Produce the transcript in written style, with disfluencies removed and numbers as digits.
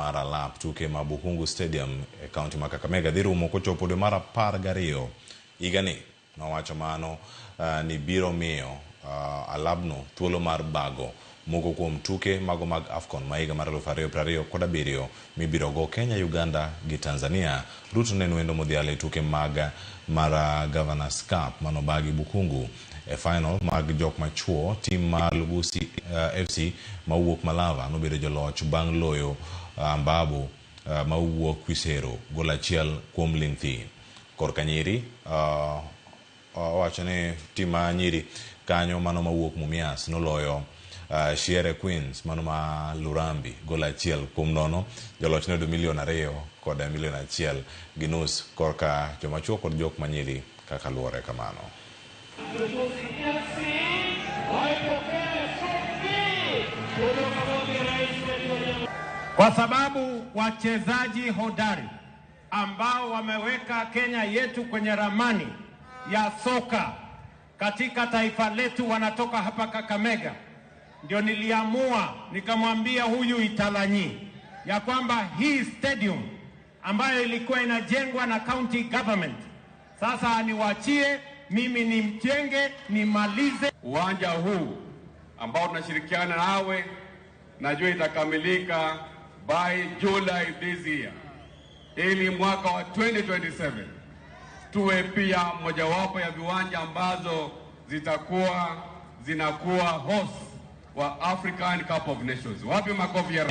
mar alap tuke ma Bukhungu Stadium e kaunti ma Kakamega dhi rumo kochopo dwe mar 12 higani. Nowacho mano ni biro miyo alabno thuolo mar bago moko kuom tuke mago mag AFCON ma higa mar 2027 mibiro go Kenya, Uganda gi Tanzania. Ruto ne en wendo modhial e tuke mag mar Governors Cup manobagi Bukhungu. E final mag jok machuo, tim mar Lugusi FC mawuok Malava nobedo joloch bang' loyo Ambabo mawuok Khwisero gol achiel kuom ling' thi. Korka nyiri, owacho ni tim ma nyiri kanyo mano mawuok Mumias noloyo Shiere Queens mano ma Lurambi gol 1-0. Joloch noyudo milion 2 kod milion 1.5 korka joma chuo kod jok manyiri kaka luwore kamano. Kwa sababu wachezaji hodari ambao wameweka Kenya yetu kwenye ramani ya soka katika taifa letu wanatoka hapa Kakamega. Ndio niliamua nikamwambia huyu Italanyi ya kwamba hii stadium ambayo ilikuwa inajengwa na county government sasa niwachie mimi nimjenge nimalize. Uwanja huu ambao tunashirikiana nawe najua itakamilika by July this year, ili mwaka wa 2027 tuwe pia mojawapo ya viwanja ambazo zitakuwa zinakuwa host wa African Cup of Nations. Wapi makofi ya